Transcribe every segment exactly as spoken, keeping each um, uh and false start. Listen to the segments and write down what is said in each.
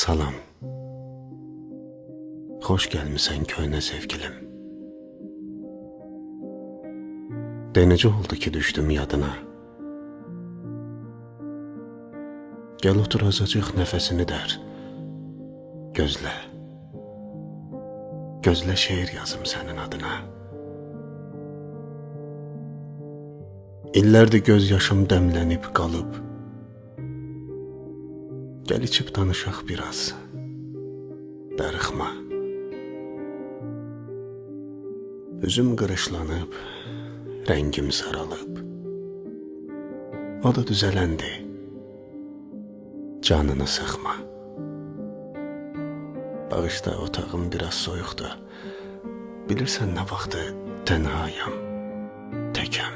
سلام. خوش گلمیسن کؤهنه سئوگیلیم. دئ، نئجه اولدو کی دوشدوم یادینا؟ گل اوتور آزاجیق نفسینی در. گؤزله. گؤزله شعر یازیم سنین آدینا. ایللردیر گؤز یاشیم دمله‌نیب قالیب. گل ایچیب دانیشاق بیر آز. داریخما. اوزوم قیریشلانیب، رنگیم سارالیب. او دا دوزه‌لندی. جانینی سیخما. باغیشلا، اوتاغیم بیر آز سویوقدور. بیلیرسن نه واختدی تنهایام، تکم.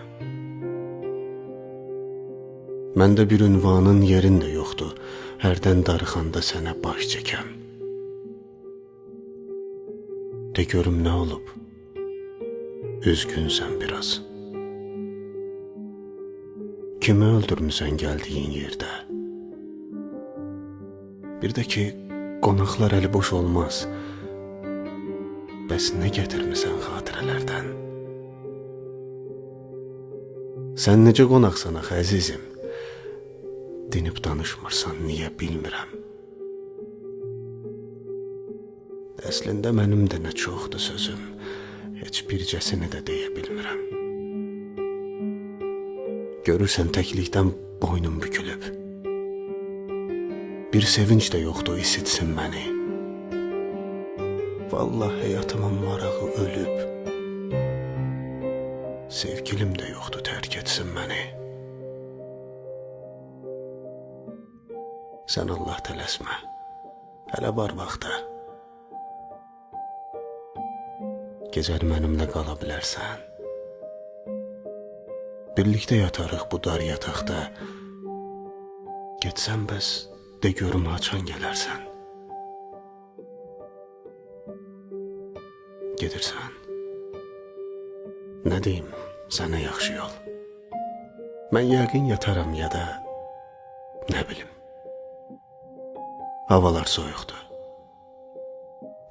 منده بیر عنوانین، یئرین ده یوخدور. هردن داریخاندا سنه باش چکم. دئ گؤروم نه اولوب؟ اوزگونسن بیر آز. کیمی اؤلدورموسن گلدیگین یئرده؟ بیر ده کی، قوناقلار الی بوش اولماز. بس نه گتیرمیسن خاطره‌لردن؟ سن نئجه قوناقسان آخی، عزیزیم؟ دینیب دانیشمیرسان، نییه بیلمیرم. اصلینده منیم ده نه چوخدور سؤزوم، هئچ بیرجه‌سینی ده دئیه بیلمیرم. گؤرورسن، تکلیکدن بوینوم بوکولوب. بیر سئوینج ده یوخدور ایسیتسین منی. والله حیاتیمین ماراغی اؤلوب. سئوگیلیم ده یوخدور ترک ائتسین منی. سن الله تلسمه. هله وار واختی. گئجه‌نی منیمله قالا بیلرسن؟ بیرلیکده یاتاریق بو دار یاتاقدا. گئتسن بس، دئ گؤروم هاچان گلرسن؟ گئدیرسن. نه دئییم، سنه یاخشی یول. من یقین یاتارام یا دا، نه بیلیم. هاوالار سویوقدور.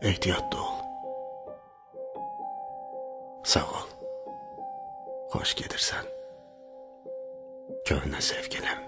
احتیاطلی اول. ساغ اول. خوش گئدیرسن. کؤهنه سئوگیلیم.